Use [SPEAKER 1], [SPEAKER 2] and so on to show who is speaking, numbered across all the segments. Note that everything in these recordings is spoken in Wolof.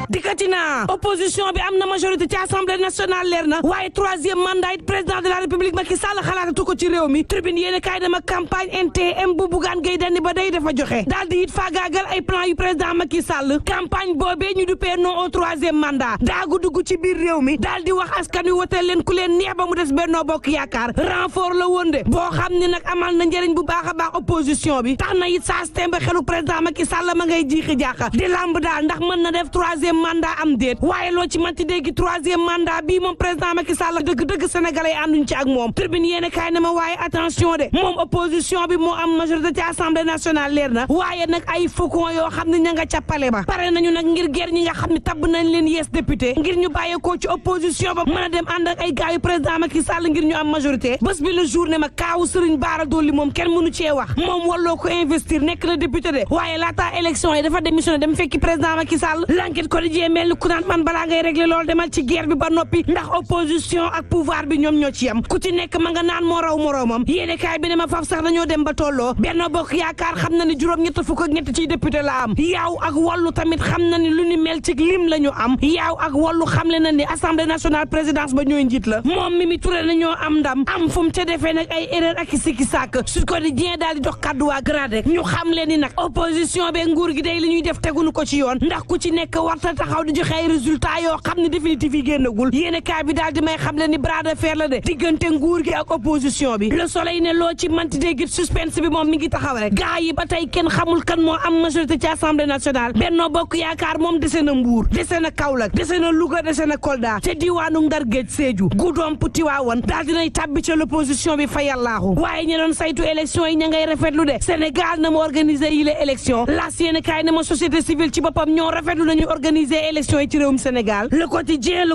[SPEAKER 1] dikkati na opposition bi am na majorité ci assemblée nationale leer na waaye troisième mandat it président de la république Macky Sall xalaatatu ko ci réew mi tribune yéene kaay dama campagne NTM bu Bougane Gueye Dany ba day dafa joxe daal di it faagaagal ay plan yu président Macky Sall campagne boobee ñu duppee non au troisième mandat daagu dugg ci biir réew mi daal di wax askan wi woteel leen ku leen neex ba mu des Benno Bokk Yaakaar renfort la woon de boo xam ne nag amal na njëriñ bu baax a baax opposition bi tax na it saa tembe xelu président Macky Sall ma ngay jiixi jaaxa di lamb daal ndax mën na def troisième mandat am déet waaye loo ci manti dégg troisième mandat bii moom président Macky Sall dëgg-dëgg sénégalais yi ànduñ ci ak moom tribune yéene kaay na ma waaye attention de moom opposition bi moo am majorité ci assemblée nationale leer na waaye nag ay faucon yoo xam ne ña nga ca palais ba pare nañu nag ngir ger ñi nga xam ne tabb nañ leen yees député ngir ñu bàyyeekoo ci opposition ba mën a dem ànd ak ay gars yu président Macky Sall ngir ñu am majorité bés bi le journée ma kaawu Serigne Bara Dolly moom kenn mënu cee wax moom walloo ko investir nekk na député de waaye laata élection yi dafa démissionné dem fekki président Macky Sall l'enquête quotidien mel ni ku naan man balaa ngay régler loolu demal ci guerre bi ba noppi ndax opposition ak pouvoir bi ñoom ñoo ci yam ku ci nekk ma nga naan moo raw moroomam yéene kaay bi ne ma faf sax dañoo dem ba tolloo Benno Bokk Yaakaar xam na ni juróom-ñett fukk ak ñett ciy député la am yaaw ak wallu tamit xam na ni lu ni mel ci lim la ñu am yaaw ak wallu xamle na ni assemblée nationale présidence ba ñooy njiit la moom Mimi Touré na ñoo am ndam am fu mu ca defee nag ay erreur ak sikki sàkk Sud Quotidien daal di dox kaddu waa grade ñu xam leen ni nag opposition be nguur gi day li ñuy def tegunu ko ci yoon ndax ku ci nekk warta taxaw di joxe ay résultat yoo xam ne définitif yi génnagul yéene kaay bi daal di may xam leen ni bras de fer la de diggante nguur gi ak opposition bi Le Soleil ne loo ci manti dégg suspense bi moom mi ngi taxaw rek gaa yi ba tey kenn xamul kan moo am majorité ci assemblée nationale Benno Bokk Yaakaar moom dese na Mbuur dese na Kaolack dese na Louga dese na Kolda te diwaanu Ndar Géej Sédhiou Goudomp Tivaouane daal dinay tàbbi ca l'opposition bi fa yàllaaxu waaye ñe doon saytu élection yi ña ngay rafetlu de Sénégal na mu organiser yi la élection las yéene kaay na ma société civile ci boppam ñoo rafetlu nañu organiser élection yi ci réewum Sénégal le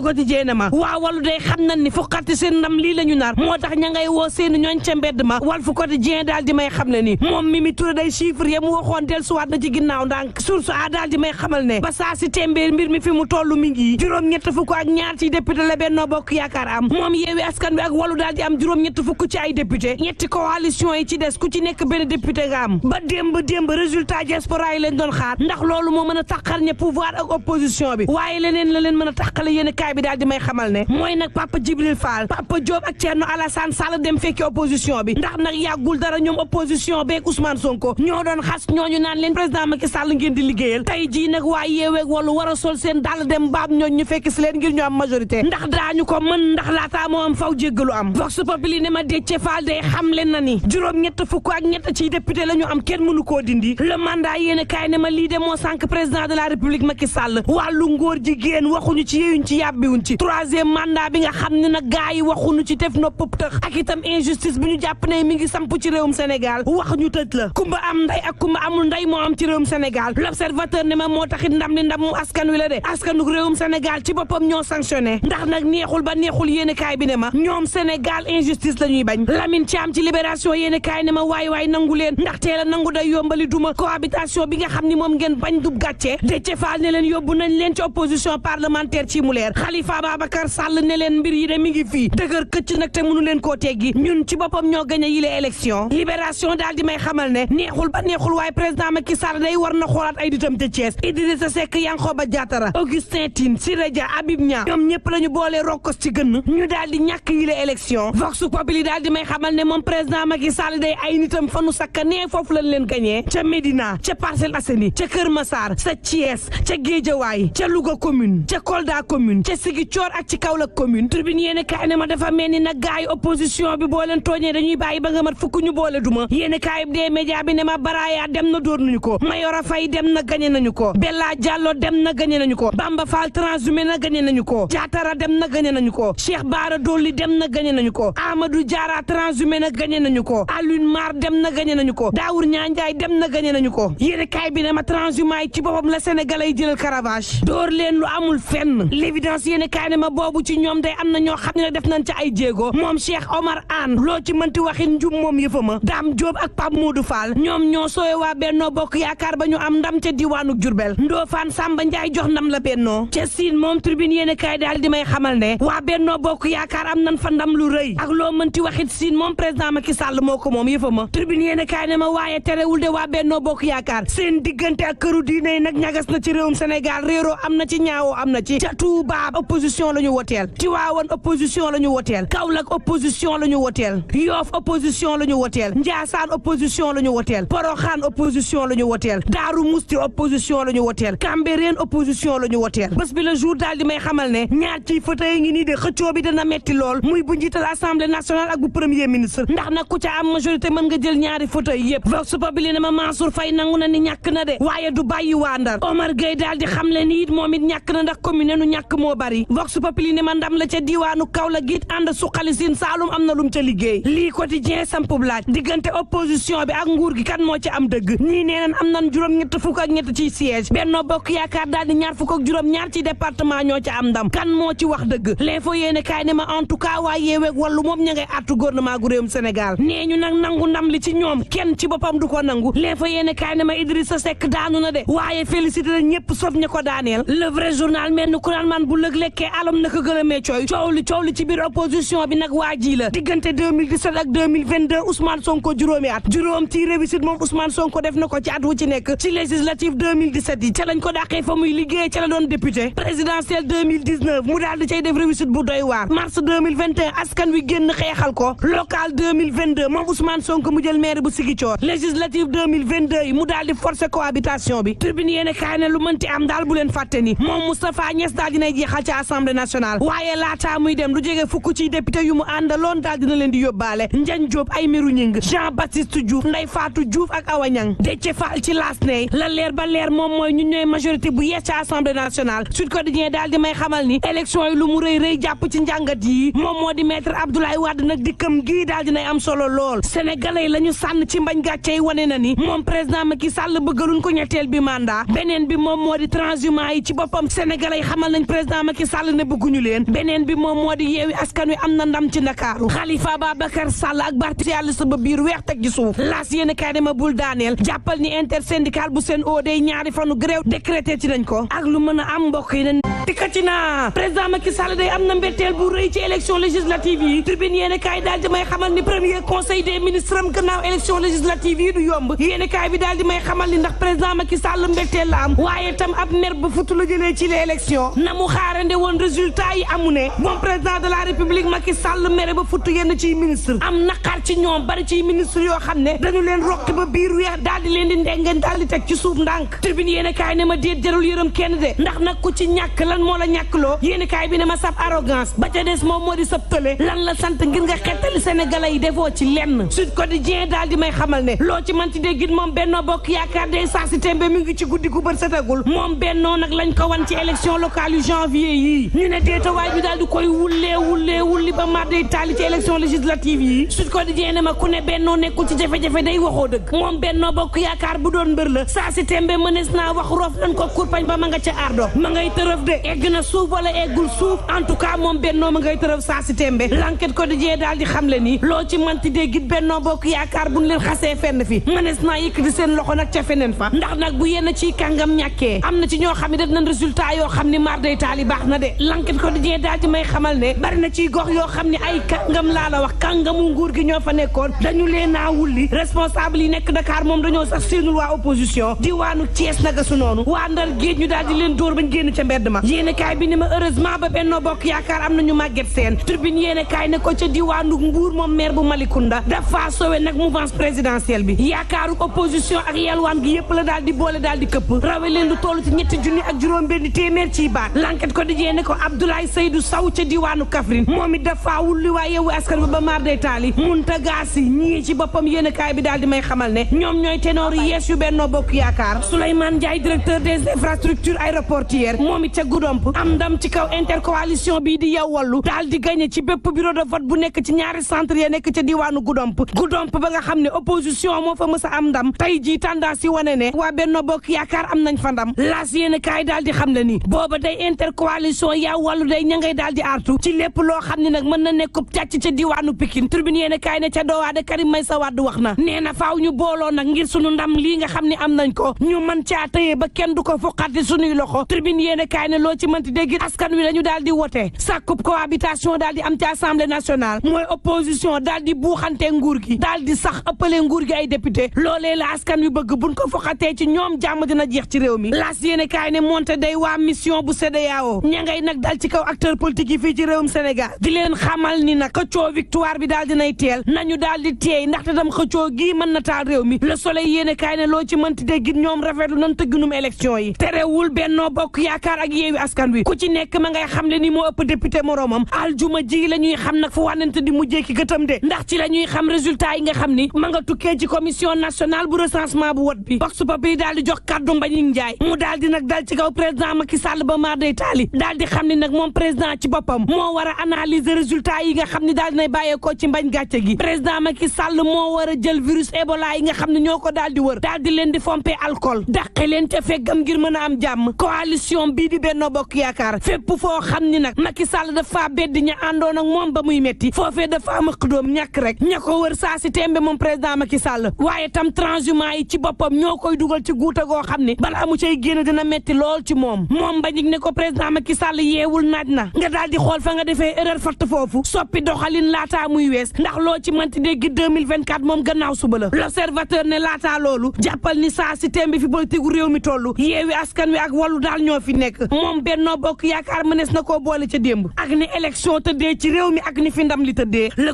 [SPEAKER 1] quotidien na ma waa walu day xam nañ ni fuqati seen ndam lii la ñu nar moo tax ña ngay woo seen ñooñ ca mbedd ma wal fu quotidien daal di may xam ne ni moom Mimi Touré day chiffre ya mu waxoon del suwaat na ci ginnaaw ndànk source a daal di may xamal ne ba saa si tembeer mbir mi fi mu toll mi ngi juróom-ñett fukk ak ñaar ci député la Benno Bokk Yaakaar am moom Yewwi Askan Wi ak walu daal di am juróom-ñett fukk ci ay député ñetti coalition yi ci des ku ci nekk benn député nga am ba démb résultat diaspora yi leen doon xaar ndax loolu moo mën a tàqal ñe pouvoir ak opposition bi waaye leneen la leen mën a tàqale yéen kaay bi daal di may xamal ne mooy nag Papa Djibril Fall Papa Diop ak Thierno Alassane Sall dem fekki opposition bi ndax nag yàggul dara ñoom opposition beeg Ousmane Sonko ñoo doon xas ñooñu naan leen président Macky Sall ngeen di liggéeyal tey jii nag waa Yewwi Wallu war a sol seen dàll dem baab ñooñ ñu fekk si leen ngir ñu am majorité ndax daañu ko mën ndax laataa moo am faw jéggalu am Vox Populi ne ma Déthié Fall day xam leen na ni juróom-ñett fukk ak ñett ci député la ñu am kenn mënu koo dindi le mandat yéen kaay ne ma lii de moo sànq président de la république Macky Sall wàllu ngóor jigéen waxuñu ci yeyuñ ci yàbbiwuñ ci troisième mandat bi nga xam ne nag gaa yi waxuñu ci def nopp tëx ak itam injustice bi ñu jàpp ne mi ngi samp ci réewum Sénégal wax ñu tëj la kumba am nday ak kumba amul nday moo am ci réewum Sénégal l'observateur ne ma moo taxit ndam li ndamu askan wi la de askanu réewum Sénégal ci boppam ñoo sanctionné ndax nag neexul ba neexul yéen kaay bi ne ma ñoom Sénégal injustice la ñuy bañ Lamine Thiam ci libération yéen kaay ne ma waay nangu leen ndax teel a nangu day yombali duma cohabitation bi nga xam ni moom ngeen bañ dub gàcce Déthié Fall ne leen yóbbu nañ leen ci opposition parlementaire ci mu leer Khalifa Ababacar Sall ne leen mbir yi de mi ngi fii dëgër këcc nag te mënu leen koo teggi ñun ci boppam ñoo gañ a yile élection libération daal di may xamal ne neexul ba neexul waaye président Macky Sall day war na xoolaat ay ditam te Thiès Idrissa Seck Yankhoba Diattara Augustin Tine Siré Dia Habib Niang ñoom ñëpp la ñu boolee rokkos ci gënn ñu daal di ñàkk yile élection Vox Populi daal di may xamal ne moom président Macky Sall day ay nitam fanu sakkanee foofu lañ leen gañee ca Médina ca Parcelles Assainies ca Kër Massar ca Thiès ca Guédiawaye ca Louga commune ca Kolda commune ca Ziguinchor ak ci Kaolack commune tribune yéen kaay ne ma dafa mel ni nag gaay opposition bi boo leen tooñee dañuy bàyyi ba nga mat fukk ñu boole duma yéen kaay bi dee média bi ne ma Baraya dem na dóor nañu ko Mayoro Faye dem na gañe nañu ko Bella Diallo dem na gañe nañu ko Bamba Fall transhumé na gañe nañu ko Diatara dem na gañe nañu ko Cheikh Bara Dolly dem na gañe nañu ko Amadou Diarra transhumé na gañe nañu ko Alioune Mar dem na gañe nañu ko Daour Ndiaye dem na gañe nañu ko yéen kaay bi ne ma transhumant yi ci boppam la Sénégalais yi jëlal caravage door leen lu amul fenn l'évidence yéen kaay ne ma boobu ci ñoom day am na ñoo xam ne def nañ ci ay jéego moom Cheikh Omar Anne loo ci mënti waxin njum moom yëfama Dame Diop ak Pape Modou Fall ñoom ñoo sooye waa Benno Bokk Yaakaar ba ñu am ndam ca diwaanu Diourbel Ndofane Samba Ndiaye jox ndam la Benno ca Sine moom tribune yéen kaay daal di may xamal ne waa Benno Bokk Yaakaar am nañ fa ndam lu rëy ak loo mënti waxit Sine moom président Macky Sall moo ko moom yëfama tribune yéen kaay ne ma waaye terewul de waa Benno Bokk Yaakaar seen diggante ak këru diine yi nag ñagas na ci réewum Sénégal Sénégal réeroo am na ci ñaawoo am na ci ca Touba opposition la ñu woteel Tivaouane opposition la ñu woteel Kaolack opposition la ñu woteel Yoff opposition la ñu woteel Ndiassane opposition la ñu woteel Porokhane opposition la ñu woteel Darou Mousti opposition la ñu woteel Cambérène opposition la ñu woteel bés bi le jour daal di may xamal ne ñaar ci fauteuil ngi nii de xëccoo bi dana metti lool muy bu njiital assemblée nationale ak bu premier ministre ndax nag ku ca am majorité mën nga jël ñaari fauteuil yëpp vox populi ne ma Mansour Faye nangu na ni ñàkk na de waaye du bàyyi waa Ndar Omar Gueye daal di xam le ni it moom it ñàkk na ndax commune nu ñàkk moo bari vox populi ne ma ndam la ca diwaanu Kaolack it ànd suqali Sine Saalum am na lum ca liggéey lii quotidien sampub laaj diggante opposition bi ak nguur gi kan moo ci am dëgg ñii nee nañ am nañ juróom-ñett fukk ak ñett ci siège Benno Bokk Yaakaar daal di ñaar fukk ak juróom-ñaar ci département ñoo ca am ndam kan moo ci wax dëgg l'info yéene kaay ne ma en tout cas waa Yewwi Wallu moom ña ngay àttu gouvernement gu réewum Sénégal nee ñu nag nangu ndam li ci ñoom kenn ci boppam du ko nangu l'info yéene kaay ne ma Idrissa Seck daanu na de waaye félicité na ñëpp sauf ña ko daaneel le vrai journal mel ni kuraan man bu lëg lekkee alam naka gërëmee coow li ci biir opposition bi nag waa ji la diggante 2017 ak 2022 Ousmane Sonko juróomi at juróom ci réussite moom Ousmane Sonko def na ko ci at wu ci nekk ci législative 2017 yi ca lañ ko dàqee fa muy liggéey ca la doon député présidentielle 2019 mu daal di cay def réussite bu doy waar mars 2021 askan wi génn xeexal ko local 2022 moom Ousmane Sonko mu jël maire bu Ziguinchor législative 2022 yi mu daal di forcer cohabitation bi tribune yéene kaay ne lu mënti am daal bu leen fàtte ni moom Moustapha Niasse daal dinay jeexal ci assemblée nationale waaye laataa muy dem lu jege fukk ci député yu mu àndaloon daal dina leen di yóbbaale Ndiagne Diop Aymérou Gningue Jean Baptiste Diouf Ndeye Fatou Diouf ak Awa Niang Déthié Fall ci laas ney la leer ba leer moom mooy ñun ñooy majorité bu yees ci assemblée nationale Sud Quotidien daal di may xamal ni élection yi lu mu rëy jàpp ci njàngat yi moom moo di maître Abdoulaye Wade nag dikkam gii daal dinay am solo lool sénégalais la ñu sànn ci mbañ gàcce yi wane na ni moom président Macky Sall bëggaluñ ko ñetteel bi mandat beneen bi moom moo di transhumant yi ci boppam sénégalais yi xamal nañ président Macky Sall ne bëgguñu leen beneen bi moom moo di Yewwi Askan Wi am na ndam ci Ndakaaru Khalifa Babacar Sall ak Parti socialiste ba biir weex teg ci suuf laas yéen kaay dema bul daaneel jàppal ni intersyndical bu seen o day ñaari fanu grève décrété ci nañ ko ak lu mën a am mbokk yi nañ dikkati na président Macky Sall day am na mbetteel bu rëy ci élection législative yi tribune yéen kaay daal di may xamal ni premier conseil des ministres am gannaaw élection législative yi du yomb yéen kaay bi daal di may xamal ni ndax président Macky Sall mbetteel la am waaye tam ab mer ba futu la jëlee ci les élections na mu xaarande woon résultat yi amu ne moom président de la république Macky Sall mere ba futu yenn ciy ministre am naqar ci ñoom bari ciy ministre yoo xam ne dañu leen rokki ba biir weex daal di leen di ndengeen daal di teg ci suuf ndànk tribune yéen kaay ne ma déet jarul yërëm kenn de ndax nag ku ci ñàkk lan moo la ñàkkloo yéen kaay bi ne ma sab arrogance ba ca des moom moo di sab tële lan la sant ngir nga xettali sénégalais yi defoo ci lenn Sud Quotidien daal di may xamal ne loo ci man ci déggit moom Benno Bokk Yaakaar day saa si tembe mi ngi ci guddi gu bër setagul moom Benno nag lañ ko wan ci élection locale yu janvier yii ñu ne déetawaay bi daal di koy wulli ba mar day taali ci élection législative yi Sud Quotidien ne ma ku ne Benno nekkul ci jafe-jafe day waxoo dëgg moom Benno Bokk Yaakaar bu doon mbër la saa si tembe mënees naa wax roof nañ ko kurpañ ba ma nga ca ardo ma ngay tërëf de egg na suuf wala eggul suuf en tout cas moom Benno ma ngay tërëf saa si tembe l'enquête Quotidien daal di xam le ni loo ci manti déggit Benno Bokk Yaakaar buñ leen xasee fenn fi mënees naa yëkkati seen loxo nag ca feneen fa ndax nag bu yenn ci kàngam ñàkkee am na ci ñoo xam ne def nañ résultat yoo xam ni mar day taali baax na de l'enquête Quotidien daal di may xamal ne bari na ci gox yoo xam ne ay kàngam laa la wax kàngamu nguur gi ñoo fa nekkoon dañu leen a wulli responsable yi nekk Dakar moom dañoo sax séenul waa opposition diwaanu Thiès naga su noonu waa Ndar géej ñu daal di leen dóor bañ génn ca mbedd ma yéene kaay bi ni ma heureusement ba Benno Bokk Yaakaar am nañu màgget seen tribune yéene kaay ne ko ca diwaanu Mbuur moom maire bu Malicounda dafa sowe nag mouvance présidentielle bi yaakaaru opposition ak yelwaan gi yëpp la daal di boole daal di këpp rawe leen lu toll ci ñetti junni ak juróom benn téeméer ciy baat l'enquête Quotidien ne ko Abdoulaye Seydou Sow ca diwaanu Kaffrine moom it dafa wulli waa Yewwi Askan Wi ba mar day taali Mountaga Sy ñii ci boppam yéene kaay bi daal di may xamal ne ñoom ñooy ténor yees yu Benno Bokk Yaakaar Souleymane Ndiaye directeur des infrastructures aéroportuaires moom it ca Goudomp am ndam ci kaw intercoalition bii di Yewwi Wallu daal di gagné ci bépp bureau de vote bu nekk ci ñaari centre ya nekk ca diwaanu Goudomp ba nga xam ne opposition moo fa mës a am ndam tey jii tendance yi wane ne waa Benno Bokk Yaakaar am nañ fa ndam laas yéene kaay daal di xam ne ni booba day intercoalition Yewwi Wallu day ña ngay daal di artu ci lépp loo xam ne nag mën na nekkub càcc ca diwaanu Pikine tribune yéene kaay ne ca doowaade Karim Meïssa Wade wax na nee na faaw ñu booloo nag ngir sunu ndam lii nga xam ne am nañ ko ñu mën caa tëye ba kenn du ko foqati sunuy loxo tribune yéene kaay ne loo ci mënti dégg askan wi lañu daal di wote sàkkub cohabitation daal di am ci assemblée nationale mooy opposition daal di buuxante nguur gi daal di sax ëppale nguur gi ay député loolee la askan wi bëgg buñ ko foqatee ci ñoom jàmm dina jeex ci réew mi laas yéene kaay ne monte day waa mission bu CEDEAO ña ngay nag dal ci kaw acteur politique yi fii ci réewum Sénégal di leen xamal ni nag xëccoo victoire bi daal dinay teel nañu daal di teey ndaxte tam xëccoo gii mën na taal réew mi Le Soleil yéene kaay ne loo ci mënti déggit ñoom rafetlu nan tëgginum élection yi terewul Benno Bokk Yaakaar ak Yewwi Askan Wi ku ci nekk ma ngay xam le ni moo ëpp député moroomam aljuma ji la ñuy xam nag fu wànnante di mujjee ki gëtam de ndax ci la ñuy xam résultat yi nga xam ni ma nga tukkee ci commission nationale bu recensement bu wot bi Vox Populi daal di jox kàddu Mbagnick Ndiaye mu daal di nag dal ci kaw président Macky Sall ba maar day taali daal di xam ni nag moom président ci boppam moo war a analyser résultat yi nga xam ni daal dinay bàyyeekoo ci mbañ gàcce gi président Macky Sall moo war a jël virus Ebola yi nga xam ne ñoo ko daal di wër daal di leen di fompe alcool dàqe leen ca feggam ngir mën a am jàmm coalition bii di Benno Bokk Yaakaar fépp foo xam ni nag Macky Sall dafa beddi ña àndoon ak moom ba muy metti foofee dafa mëq doom ñàkk rek ña ko wër saa si tembe moom président Macky Sall waaye tam transhumant yi ci boppam ñoo koy dugal ci guuta goo xam ne bala amu cay génn dina metti lool ci moom Mbagnick ne ko président Macky Sall yeewul naaj na nga daal di xool fa nga defee erreur fatt foofu soppi doxalin laataa muy wees ndax loo ci manti dégg 2024 moom gannaaw suba la l'observateur ne laataa loolu jàppal ni saa si tembe fi politique réew mi toll Yewwi Askan Wi ak Wallu daal ñoo fi nekk moom Benno Bokk Yaakaar mënees na koo boole ca démb ak ni élection tëddee ci réew mi ak ni fi ndam li tëddee le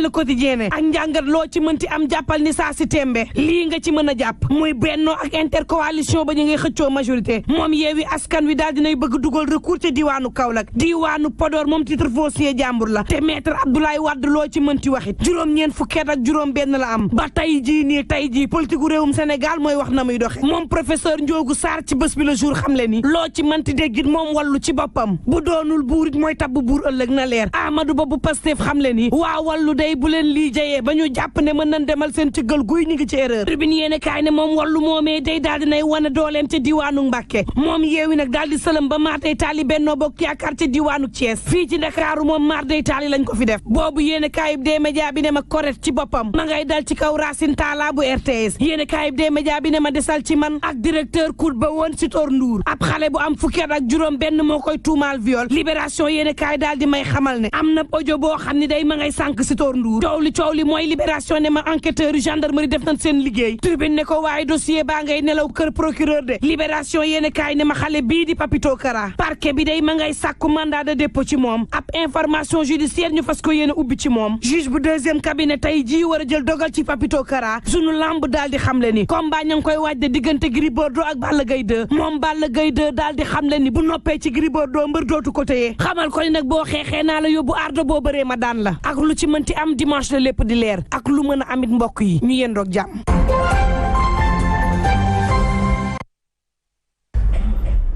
[SPEAKER 1] quotidien ne ak njàngat loo ci mënti am jàppal ni saa si tembe lii nga ci mën a jàpp muy Benno ak intercoalition ba ñu ngi xëccoo majorité moom Yewwi Askan Wi daal dinay bëgg dugal recours ci diwaanu Kaolack diwaanu Podor moom titre foncier jàmbur la te maître Abdoulaye Wade loo ci mënti waxit juróom-ñeent fukkeet ak juróom benn la am ba tey jii politique gu réewum Sénégal mooy wax na muy doxe moom professeur Ndiogou Sarr ci bés bi le jour xam le ni loo ci mënti déggit moom Wallu ci boppam bu doonul buurit mooy tabb buur ëllëg na leer Amadou Ba bu Pastef xam le ni waa Wallu day bu leen lii jayee ba ñu jàpp ne mën nañ demal seen cëggal guy ñu ngi ci erreur tribune yéene kaay ne moom Wallu moomee day daal dinay wane dooleem ca diwaanu Mbàkke moom Yewwi nag daal di sëlëm ba maar day taali Benno Bokk Yaakaar ca diwaanu Thiès fii ci Ndakaaru moom maar day taali lañ ko fi def boobu yéene kaayib dee média bi ne ma correct ci boppam ma ngay dal ci kaw Racine Talla bu RTS yéene kaayib dee média bi ne ma desal ci man ak directeur cour ba woon Sitor Ndour ab xale bu am fukki at ak juróom benn moo koy tuumaal viol libération yéene kaay daal di may xamal ne am na audio boo xam ne day ma ngay sànk Sitor Ndour coow li mooy libération ne ma enquêteur yu gendarmerie def nañ seen liggéey tribune ne ko waaye dossier baa ngay nelaw kër procureur de libération yéene kaay ne ma xale bii di Papito Kara parquet bi day ma ngay sàkku mandat de dépôt ci moom ab information judiciaire ñu fas ko yéene ubbi ci moom juge bu deuxième cabinet tey jii war a jël dogal ci Papito Kara sunu lamb daal di xamle ni combat ña ngi koy waaj de diggante Gris Bordeaux ak Balla Gaye 2 moom Balla Gaye 2 daal di xamle ni bu noppee ci Gris Bordeaux mbër dootu ko téye xamal ko ni nag boo xeexee naa la yóbbu ardo boo bëree ma daan la ak lu ci mënti am dimanche la lépp di leer ak lu mën a amit mbokk yi ñu yendoog jàmm.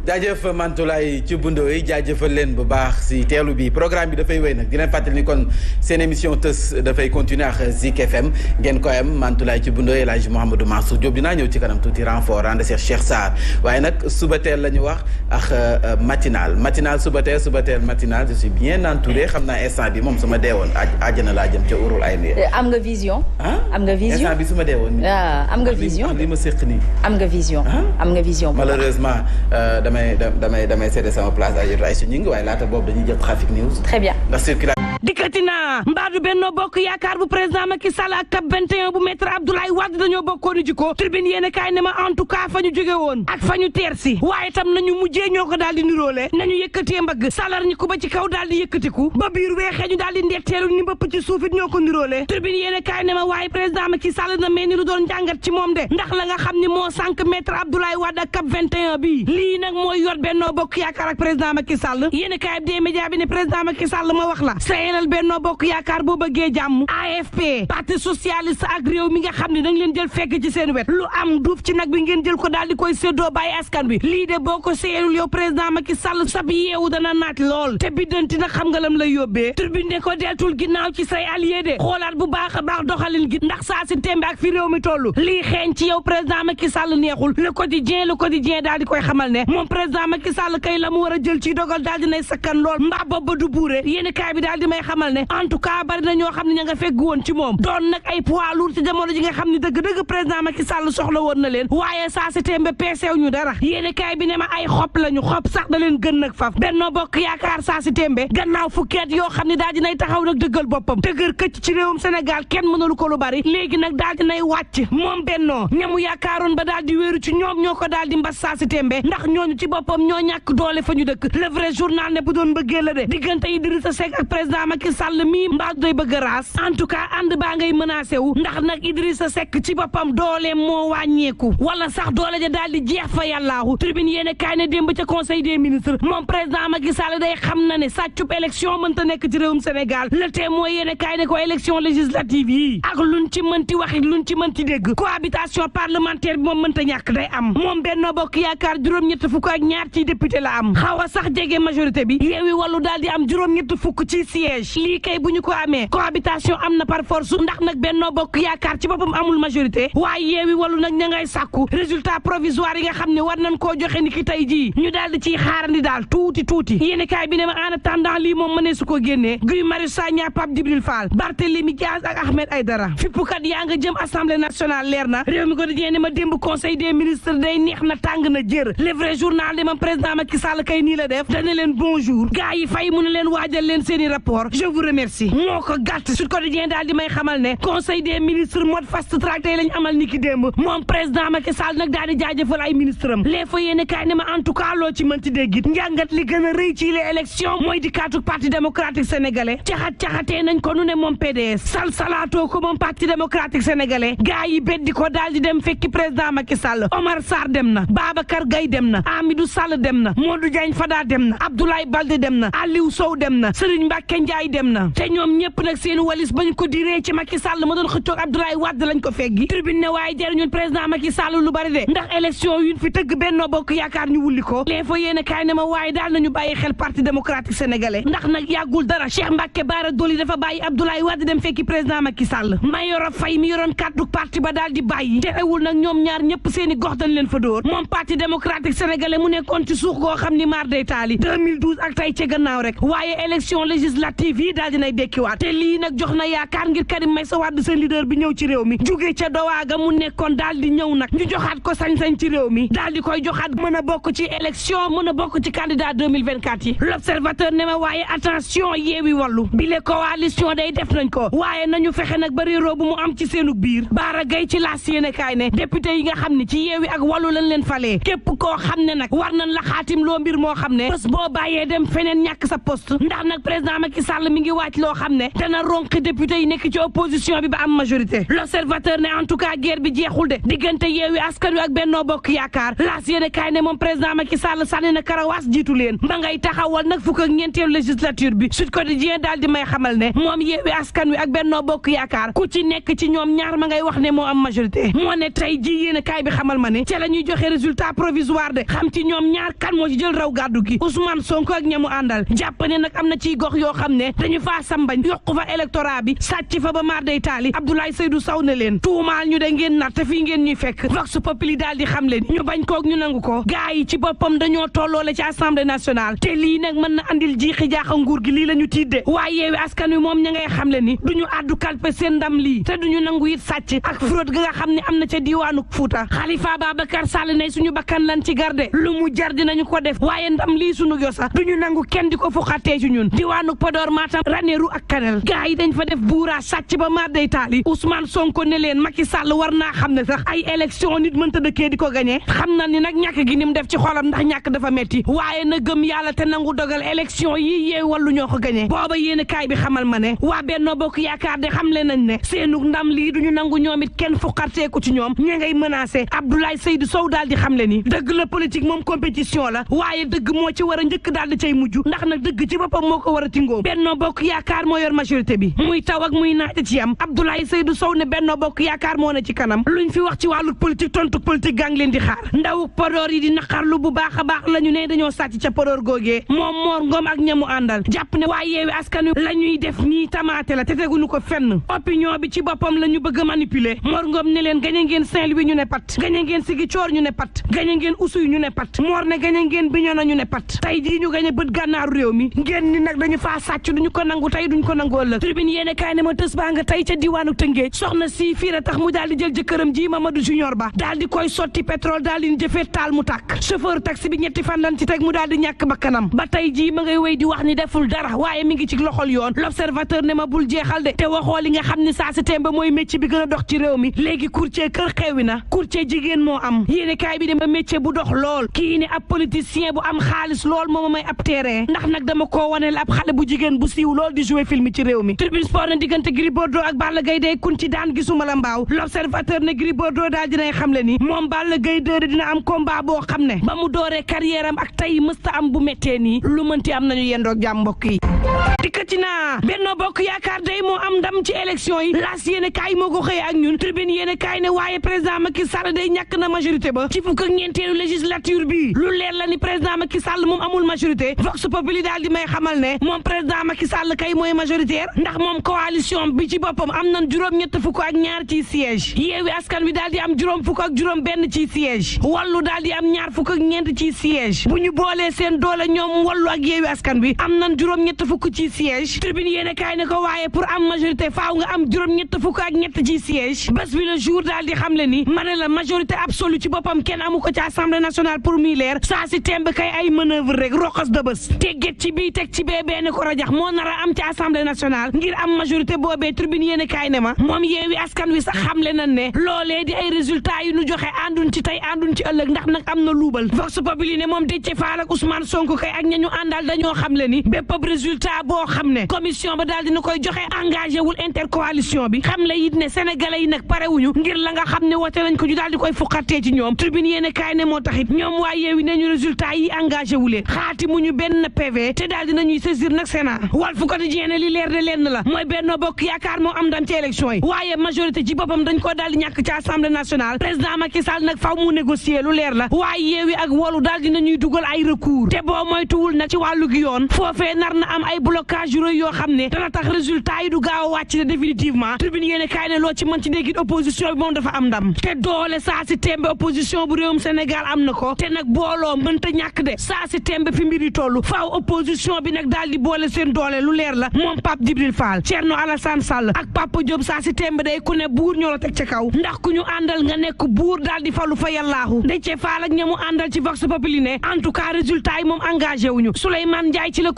[SPEAKER 2] jaajëf Mantoulaye ci bundo yi jaajëfal leen bu baax si teelu bi programme bi dafay wéy nag dina fàttali ni kon seen émission tës dafay continuer ak Zik FM ngeen koy am Mantoulaye ci bundo yi El Hadj Mouhamadou Mansour Diop dinaa ñëw ci kanam tuuti renfort ànd seex Cheikh Sarr waaye nag suba teel la ñu wax ak matinal suba teel matinal je suis bien entouré xam naa instant bi moom su ma deewoon àjjana laa jëm ca urul ay nii.
[SPEAKER 3] am nga vision. am nga vision
[SPEAKER 2] instant bi su ma deewoon.
[SPEAKER 3] am nga vision
[SPEAKER 2] li ma séq nii.
[SPEAKER 3] am nga vision. am nga vision.
[SPEAKER 2] malheureusement damay cédé sama place ay su ñu ngi waaye laata boobu dañuy jël trafic news.
[SPEAKER 3] très bien
[SPEAKER 2] ndax circulation.
[SPEAKER 1] dikkati naa mbaadu Benno Bokk Yaakaar bu président Macky Sall ak CAP 21 bu maître Abdoulaye Wade dañoo bokkoon jikko tribune yéene kaay ne ma en tout cas fa ñu jóge woon ak fa ñu teer si waaye tam nañu mujjee ñoo ko daal di niroole nañu yëkkatee mbagg salar ñi ko ba ci kaw daal di yëkkatiku ba biir weexee ñu daal di ndetteelu ni mbëpp ci suufit ñoo ko niroole tribune yéene kaay ne ma waaye président Macky Sall na mel ni lu doon njàngat ci moom de ndax la nga xam ni moo sànq maître Abdoulaye Wade ak CAP 21 bii lii nag mooy yor Benno Bokk Yaakaar ak président Macky Sall yéene kaay des médias bi ne président Macky Sall ma wax la sayelal Benno Bokk Yaakaar boo bëggee jàmm AFP parti socialiste ak réew mi nga xam ne dañ leen jël fekk ci seen wet lu am duuf ci nag bi ngeen jël ko daal di koy séddoo bàyyi askan bi lii de boo ko seeyelul yow président Macky Sall sab yeewu dana naat lool te biddanti nag xam nga lam lay yóbbee tribune ne ko deltul ginnaaw ci say allié de xoolaat bu baax a baax doxalin gi ndax saa si tembe ak fi réew mi toll lii xeeñ ci yow président Macky Sall neexul le quotidien daal di koy xamal ne moom président Macky Sall kay la mu war a jël ci dogal daal dinay sakkan lool mbaa booba du buure yéen kaay bi daal di may may xamal ne en tout cas bari na ñoo xam ne ña nga fegg woon ci moom doon nag ay poids lourd ci jamono ji nga xam ne dëgg-dëgg président Macky Sall soxla woon na leen waaye saa si tembe peesew ñu dara yéene kaay bi ne ma ay xob lañu xob sax da leen gën nag faf Benno Bokk Yaakaar saa si tembe gannaaw fukki at yoo xam ne daal dinay taxaw nag dëggal boppam dëgër këcc ci réewum Sénégal kenn mënalu ko lu bari léegi nag daal dinay wàcc moom Benno ñamu yaakaaroon ba daal di wéeru ci ñoom ñoo ko daal di mbas saa si tembe ndax ñooñu ci boppam ñoo ñàkk doole fa ñu dëkk le vrai journal ne bu doon bëggee la de diggante Idrissa Seck ak président Macky Sall mii mbaa doy bëgg a raas en tout cas ànd baa ngay menacé wu ndax nag Idrissa Seck ci boppam doole moo wàññeeku wala sax doole ja daal di jeex fa yàllaahu tribune yéene kaay ne démb ca conseil des ministres moom président Macky Sall day xam na ne sàccub élection mënta nekk ci réewum Sénégal le témoin yéene kaay ne ko élection législative yi ak luñ ci mënti waxit luñ ci mënti dégg cohabitation parlementaire bi moom mënta ñàkk day am moom Benno Bokk Yaakaar juróom-ñett fukk ak ñaar ci député la am xaw a sax jege majorité bi Yewwi Wallu daal di am juróom-ñett fukk ci siège lii kay bu ñu ko amee cohabitation am na par force ndax nag Benno Bokk Yaakaar ci boppam amul majorité waaye Yewwi Wallu nag ña ngay sàkku résultat provisoire yi nga xam ne war nañ koo joxe ni ki tey jii ñu daal di ciy xaarandi daal tuuti yéeni kaay bi ne ma en attendant lii moom mënee su ko génnee Guy Marius Sagna Pape Djibril Fall Barthélémy Dias ak Ahmed Aïdara fippukat yaa nga jëm assemblée nationale leer na réew mi ko dañee ne ma démb conseil des ministres day neex na tàng na jër le vrai journal de ma président Macky Sall kay nii la def dana leen bonjour gars yi fay mu ne leen waajal leen seeni rapport je vous remercie moo ko gàtt Sud Quotidien daal di may xamal ne conseil des ministres mode fast track tey lañ amal ni ki démb moom président Macky Sall nag daal di jaajëfal ay ministre am les fa yéene kaay ne ma en tout cas loo ci mënti déggit njàngat li gën a rëy ci les élections mooy di kaatu parti démocratique sénégalais caxatee nañ ko nu ne moom PDS salaatoo ko moom parti démocratique sénégalais gars yi beddi ko daal di dem fekki président Macky Sall Omar Sarr dem na Babacar Gaye dem na Amidou Sall dem na Modou Diagne Fada dem na Abdoulaye Baldé dem na Aliou Sow dem na Serigne Mbacké Ndiaye dem na te ñoom ñëpp nag seen walis bañ ko diree ci Macky Sall ma doon xëccoog Abdoulaye Wade lañ ko feggi tribune ne waaye jëriñul président Macky Sall lu bari de ndax élection yuñ fi tëgg Benno Bokk Yaakaar ñu wulli ko les fa yéene kaay ne ma waaye daal nañu bàyyi xel parti démocratique sénégalais ndax nag yàggul dara Cheikh Mbacké Bara Dolly dafa bàyyi Abdoulaye Wade dem fekki président Macky Sall Mayoro Faye mi yoroon kàddu parti ba daal di bàyyi terewul nag ñoom ñaar ñëpp seeni gox dañ leen fa dóor moom parti démocratique sénégalais mu nekkoon ci suux goo xam ni maar day taali 2012 ak tey ca gannaaw rek waaye élection législative yi daal dinay dekkiwaat te lii nag jox na yaakaar ngir Karim Meïssa Wade seen leader bi ñëw ci réew mi jóge ca dowaaga mu nekkoon daal di ñëw nag ñu joxaat ko sañ-sañ ci réew mi daal di koy joxaat mën a bokk ci élection mën a bokk ci candidat 2024 yi l'observateur ne ma waaye attention Yewwi Wallu bi le coalition day def nañ ko waaye nañu fexe nag ba réeroo bu mu am ci seenu biir Bara Gaye ci laas yéene kaay ne député yi nga xam ne ci Yewwi ak Wallu lañ leen falee képp koo xam ne nag war nañ la xaatim loo mbir moo xam ne bés boo bàyyee dem feneen ñàkk sa poste ndax nag président Macky Sall mi ngi wàcc loo xam ne dana ronqi député yi nekk ci opposition bi ba am majorité l'observateur ne en tout cas guerre bi jeexul de diggante Yewwi Askan Wi ak Benno Bokk Yaakaar laas yéene kaay ne moom président Macky Sall sànni na karawaas jiitu leen ma ngay taxawal nag fukk ak ñeenteelu législature bi Sud Quotidien daal di may xamal ne moom Yewwi Askan Wi ak Benno Bokk Yaakaar ku ci nekk ci ñoom ñaar ma ngay wax ne moo am majorité moo ne tey ji yéene kaay bi xamal ma ne ca la ñuy joxe résultat provisoire de xam ci ñoom ñaar kan moo ci jël raw gàddu gi Ousmane Sonko ak ñamu àndal jàpp ne nag am na ciy gox yoo xam ne dañu faa sambañ yokku fa électorat bi sàcc fa ba maar day taali Abdoulaye Seydou Sow ne leen tuumaal ñu de ngeen nar te fii ngeen ñuy fekk Vox Populi daal di xam leen ñu bañ koog ñu nangu ko gaa yi ci boppam dañoo tolloole ci assemblée nationale te lii nag mën na andil jiixi jaaxa nguur gi lii la ñu tiidde waaye Yewwi Askan Wi moom ña ngay xam le ni duñu àddu kalpe seen ndam lii te duñu nangu it sàcc ak fraude ga nga xam ne am na ca diiwaanu Fuuta Khalifa Babacar Sall ne suñu bakkan lan ci garde lu mu jar dinañu ko def waaye ndam lii suñu yosa duñu nangu kenn di ko fuxatee ci ñun diiwaanu Podor Matam Ranérou ak Kanel gaa yi dañ fa def buura sàcc ba maar day taali Ousmane Sonko ne leen Macky Sall war naa xam ne sax ay élection nit mënta dëkkee di ko gañee xam na ni nag ñàkk gi ni mu def ci xolam ndax ñàkk dafa metti waaye na gëm yàlla te nangu dogal élection yi Yewwi Wallu ñoo ko gañee booba yéen kaay bi xamal ma ne waa Benno Bokk Yaakaar de xam le nañ ne seenu ndam lii duñu nangu ñoom it kenn fuqarteeku ci ñoom ña ngay menacé Abdoulaye Seydou Sow daal di xam le ni dëgg la politique moom compétition la waaye dëgg moo ci war a njëkk daal di cay mujj ndax nag dëgg ci boppam moo ko war a tingoo Benno Bokk Yaakaar moo yor majorité bi muy taw ak muy naaj ci am Abdoulaye Seydou Sow ne Benno Bokk Yaakaar moo ne ci kanam luñ fi wax ci wàllu politique tontu politique gaa ngi leen di xaar ndaw Podor yi di naqarlu bu baax a baax la ñu ne dañoo sàcc ca Podor googee moom Mor Ngom ak ñamu àndal jàpp ne waa Yewwi Askan Wi la ñuy def nii tamaate la te teguñu ko fenn opinion bi ci boppam la ñu bëgg a manipuler Mor Ngom ne leen gañe ngeen Saint-Louis ñu ne pat gañe ngeen Ziguinchor ñu ne pat gañe ngeen Oussouye ñu ne pat Mor ne gañe ngeen Bignona ñu ne pat tey jii ñu gañe bët gànnaaru réew mi ngeen ni nag dañu faa sàcc wàcc duñu ko nangu tey duñu ko nangu ëllëg tribune yéene kaay ne ma tës baa nga tey ca diwaanu Tëngéej soxna si fii la tax mu daal di jël jëkkëram ji Mamadou Junior Ba daal di koy sotti pétrole daal di jëfee taal mu tàkk chauffeur taxi bi ñetti fan lan ci teg mu daal di ñàkk bakkanam ba tey jii ma ngay wéy di wax ni deful dara waaye mi ngi ci loxol yoon l'observateur ne ma bul jeexal de te waxoo li nga xam ne saa si temba mooy métier bi gën a dox ci réew mi léegi courtier kër xewi na courtier jigéen moo am yéene kaay bi de ma métier bu dox lool kii ne ab politicien bu am xaalis lool moo ma may ab terrain ndax nag dama koo waneel ab xale bu jigéen bu siiw lool di jouer film ci réew mi tribune sport na diggante Gris Bordeaux ak Balla Gaye day kun ci daan gisuma la mbaaw l'observateur ne Gris Bordeaux daal dinay xam le ni moom Balla Gaye 2 dina am combat boo xam ne ba mu dooree carrière am ak tey mësta am bu méttee nii lu mënti am nañu yendoog jàmm mbokk yi dikkati naa Benno Bokk Yaakaar day moo am ndam ci élection yi laas yéene kaay moo ko xëyee ak ñun tribune yéene kaay ne waaye président Macky Sall day ñàkk na majorité ba ci fukk ak ñeenteelu législature bi lu leer la ni président Macky Sall moom amul majorité Vox Populi daal di may xamal ne moom président Macky Sall kay mooy majoritaire ndax moom coalition bi ci boppam am nañ juróom-ñett fukk ak ñaar ci siège Yewwi Askan Wi daal di am juróom fukk ak juróom benn ci siège Wallu daal di am ñaar fukk ak ñeent ci siège bu ñu boolee seen doole ñoom Wallu ak Yewwi Askan Wi am nañ juróom-ñett fukk ci siège tribune yéene kaay ne ko waaye pour am majorité faaw nga am juróom-ñett fukk ak ñett ci siège bés bi le jour daal di xam le ni ma ne la majorité absolue ci boppam kenn amu ko ci assemblée nationale pour muy leer saa si temb kay ay manœuvre rek roxas de bés tegget ci bii teg ci bee benn ko rajax moo nar a am ci assemblée nationale ngir am majorité boobee tribune yéene kaay ne ma moom Yewwi Askan Wi sax xamle nañ ne loolee di ay résultats yu nu joxe ànduñ ci tey ànduñ ci ëllëg ndax nag am na luubal Vox Populi ne moom Déthié Fall ak Ousmane Sonko kay ak ñañu àndal dañoo xam le ni bépp résultat boo xam ne commission ba daal dina koy joxe engagé wul intercoalition bi xam la it ne sénégalais yi nag parewuñu ngir la nga xam ne wote nañ ko ñu daal di koy fuqattee ci ñoom tribune yéene kaay ne moo taxit ñoom waa Yewwi ne ñu résultat yi engagé wu leen xaati mu ñu benn PV te daal dinañuy saisir nag Sénat Walf Quotidien li leer de lenn la mooy Benno Bokk Yaakaar moo am ndam ci élection yi waaye majorité ci boppam dañ koo daal di ñàkk ci assemblée nationale président Macky Sall nag faw mu négocier lu leer la waaye Yewwi ak Wallu daal dinañuy dugal ay recours te boo moytuwul nag ci wàllu gi yoon foofee nar na am ay blocage yu rëy yoo xam ne dana tax résultat yi du gaaw a wàcc ne définitivement tribune yéene kaay ne loo ci mën ci déggit opposition bi moom dafa am ndam te doole saa si tembe opposition bu réewum Sénégal am na ko te nag booloo mënta ñàkk de saa si tembe fi mbir yi toll faaw opposition bi nag daal di boole seen doole lu leer la moom Pape Djibril Fall Thierno Alassane Sall ak Papa Diop saa si tembe day ku ne buur ñoo la teg ca kaw ndax ku ñu àndal nga nekk buur daal di falu fa yàllaahu Déthié Fall ak ñamu àndal ci Vox Populi ne en tout cas résultat yi moom engagé wuñu Souleymane Ndiaye ci Le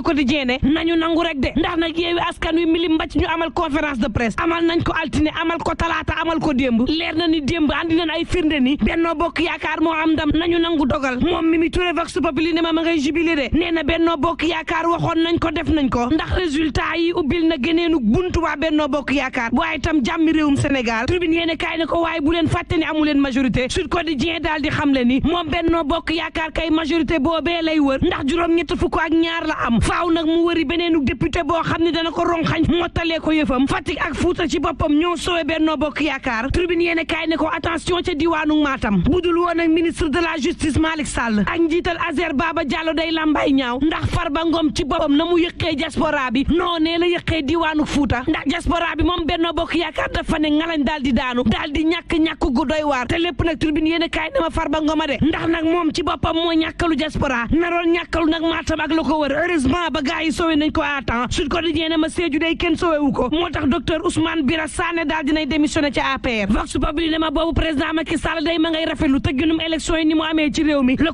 [SPEAKER 1] Quotidien ne nañu nangu rek de ndax nag Yewwi Askan Wi milim mbàcc ñu amal conférence de presse amal nañ ko altine amal ko talaata amal ko démb leer na ni démb andi nañ ay firnde ni Benno Bokk Yaakaar moo am ndam nañu nangu dogal moom Mimi Touré Vox Populi ne ma ngay jubilé de nee na Benno Bokk Yaakaar waxoon nañ ko def nañ ko ndax résultat yi ubbil na géneenu buntu waa Benno Bokk Yaakaar waaye itam jàmmi réewum Sénégal tribune yéene kaay ne ko waaye bu leen fàtte ni amu leen majorité Sud Quotidien daal di xam le ni moom Benno Bokk Yaakaar kay majorité boobee lay wër ndax juróom-ñett fukk ak ñaar la am faaw nag mu wëri beneenu député boo xam ne dana ko ronxañ mottalee ko yëfam Fatick ak Fuuta ci boppam ñoo sowe Benno Bokk Yaakaar tribune yéene kaay ne ko attention ca diwaanu Matam budul woon ak ministre de la justice Malick Sall ak njiital Azer Baba Diallo day lambay ñaaw ndax Farba Ngom ci boppam na mu yëqee diaspora bi noonee la yëqee diwaanu Fuuta ndax diaspora bi moom Benno Bokk Yaakaar dafa ne ngalañ daal di daanu daal di ñàkk gu doy waar te lépp nag tribune yéene kaay ne ma Farba Ngom a de ndax nag moom ci boppam moo ñàkkalu diaspora naroon ñàkkalu nag Matam ak la ko wër heureusement ba gars yi sowe nañ ko à temps Sud Quotidien ne ma Sédhiou day kenn sowewu ko moo tax docteur Ousmane Bira Sané daal dinay démissionné ci APR Vox Populi ne ma boobu président Macky Sall day ma ngay rafetlu tëgginum élection yi ni mu amee ci réew mi le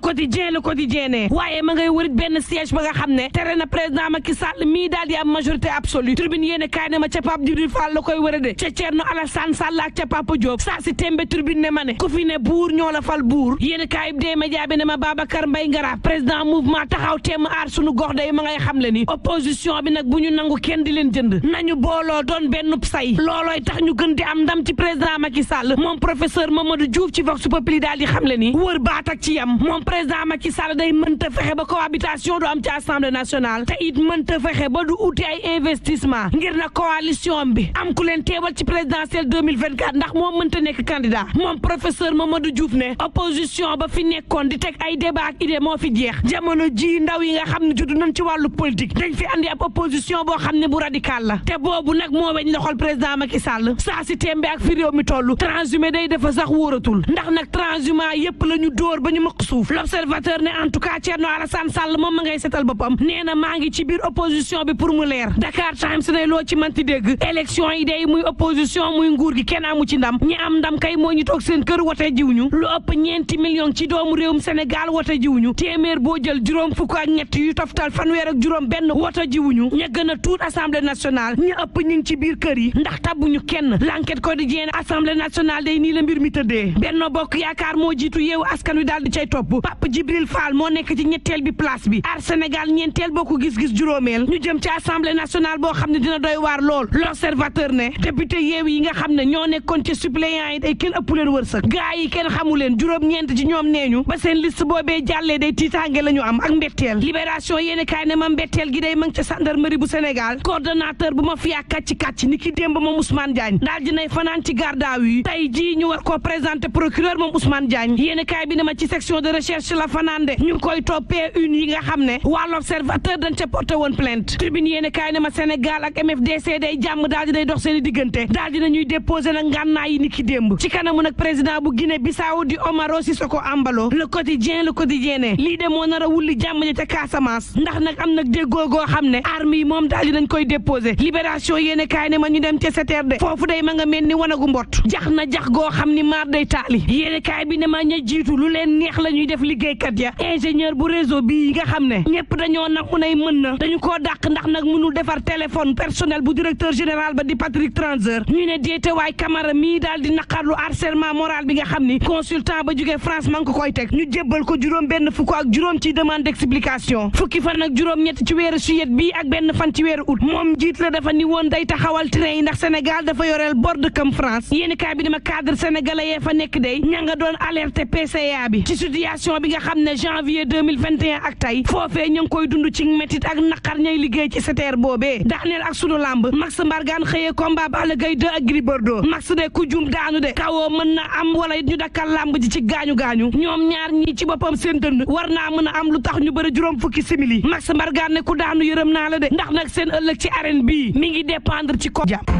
[SPEAKER 1] quotidien ne waaye ma ngay wërit benn siège ba nga xam ne tere na président Macky Sall mii daal di am majorité absolue tribune yéene kaay ne ma ca Pape Djibril Fall la koy wëra de ca Thierno Alassane Sall ak ca Papa Diop saa si tembe tribune ne ma ne ku fi ne buur ñoo la fal buur yéene kaay bi dee média bi ne ma Babacar Mbaye Ngaraaf président mouvement taxaw temm aar sunu gox day ma ngay xam le ni opposition bi nag bu ñu nangu kenn di leen jënd nañu booloo doon benn say loolooy tax ñu gën di am ndam ci président Macky Sall moom professeur Mamadou Diouf ci Vox Populi daal di xam le ni wër baat ak ci yam moom président Macky Sall day mënta fexe ba cohabitation du am ci assemblée nationale te it mënta fexe ba du uti ay investissement ngir na coalition bi am ku leen teewal ci présidentielle 2024 ndax moo mënta nekk candidat moom professeur Mamadou Diouf ne opposition ba fi nekkoon di teg ay débat ak idée moo fi jeex jamono ji ndaw yi nga xam ne judd nañ ci wàllu politique dañ fi andi ab opposition boo xam ne bu radical la te boobu nag moo weñ loxol président Macky Sall saa si tembe ak fi réew mi toll transhumé day dafa sax wóoratul ndax nag transhumant yépp la ñu dóor ba ñu mëq suuf l'observateur ne en tout cas Thierno Alassane Sall moom ma ngay setal boppam nee na maa ngi ci biir biir opposition bi pour mu leer Dakar Times ne loo ci manti dégg élection yi day muy opposition muy nguur gi kenn amu ci ndam ñi am ndam kay moo ñu toog seen kër wote jiwuñu lu ëpp 4 millions ci doomu réewum Sénégal wote jiwuñu téeméer boo jël juróom fukk ak ñett yu toftal fanweer ak juróom benn wote jiwuñu ña gën a tuut assemblée nationale ñu ëpp ñu ngi ci biir kër yi ndax tabbuñu kenn l'enquête quotidienne assemblée nationale day nii la mbir mi tëddee Benno Bokk Yaakaar moo jiitu yeewu askan wi daal di cay topp Pape Djibril Fall moo nekk ci ñetteel bi place bi Aar Sénégal ñeenteel bokk gis-gis juróomeel ñu jëm ci assemblée nationale boo xam ne dina doy waar lool l'observateur ne député yeew yi nga xam ne ñoo nekkoon ci suppléants yi day kenn ëpp leen wërsëg gaa yi kenn xamu leen juróom-ñeent ci ñoom neeñu ba seen liste boobee jàllee day tiitaange la ñu am ak mbetteel libération yéeni kaay ne ma mbetteel gi day mang ca gendarmerie bu Sénégal coordonnateur bu ma fiyaa kàcc ni ki démb moom Ousmane Diagne daal dinay fanaan ci garde à vue tey jii ñu war koo présenté procureur moom Ousmane Diagne yéeni kaay bi ne ma ci section de recherche la fanaan de ñu ngi koy toppee une yi nga xam ne waa l'observateur dañ ca porté woon plainte tribune yéeni kaay ne ma Sénégal ak MFDC day jàmm daal dinay dox seen i diggante daal dina ñuy déposé nag ngànnaay yi ni ki démb ci kanamu nag président bu Guinée Bissau di Omaro Sissoko Embalo le quotidien ne lii de moo nar a wulli jàmm ja ca Casamance ndax nag am nag déggoo goo xam ne armes yi moom daal dinañ koy déposé libération yéene kaay ne ma ñu dem ca SETER de foofu day ma nga mel ni wanagu mbott jax na jax goo xam ni maar day taali yéene kaay bi ne ma ña jiitu lu leen neex la ñuy def liggéeykat ya ingénieur bu réseau bii nga xam ne ñëpp dañoo nangu nay mën na dañu koo dàq ndax nag mënul defar téléphone personnel bu directeur général ba di Patrick Tranzer ñu ne déetewaay Camara mii daal di naqarlu harcèlement moral bi nga xam ni consultant ba jógee France man ko koy teg ñu jébbal ko juróom benn fukk ak juróom ci demande d'explication fukki fan ak juróom ñett ci weeru juillet bi ak benn fan ci weeru août moom jiit la dafa ni woon day taxawal train yi ndax Sénégal dafa yoreel bor dëkkam France yéeni kaay bi dama cadre sénégalais yee fa nekk day ña nga doon alerter PCA bi ci situation bi nga xam ne janvier 2021 ak tey foofee ñu ngi koy dund ci métit ak naqar ñay liggéey ci SETER boobee daaneel ak sunu lamb Max Mbargane xëyee combat Balla Gaye 2 ak Gris Bordeaux Max de ku jum daanu de kawoo mën na am wala it ñu dakkal lamb ji ci gaañu-gaañu ñoom ñaar ñii ci boppam seen dënd war naa mën a am lu tax ñu bëri juróom fukki simili Max Mbargane ne ku daanu yërëm naa la de ndax nag seen ëllëg ci arène bii mi ngi dépendre ci ko jàpp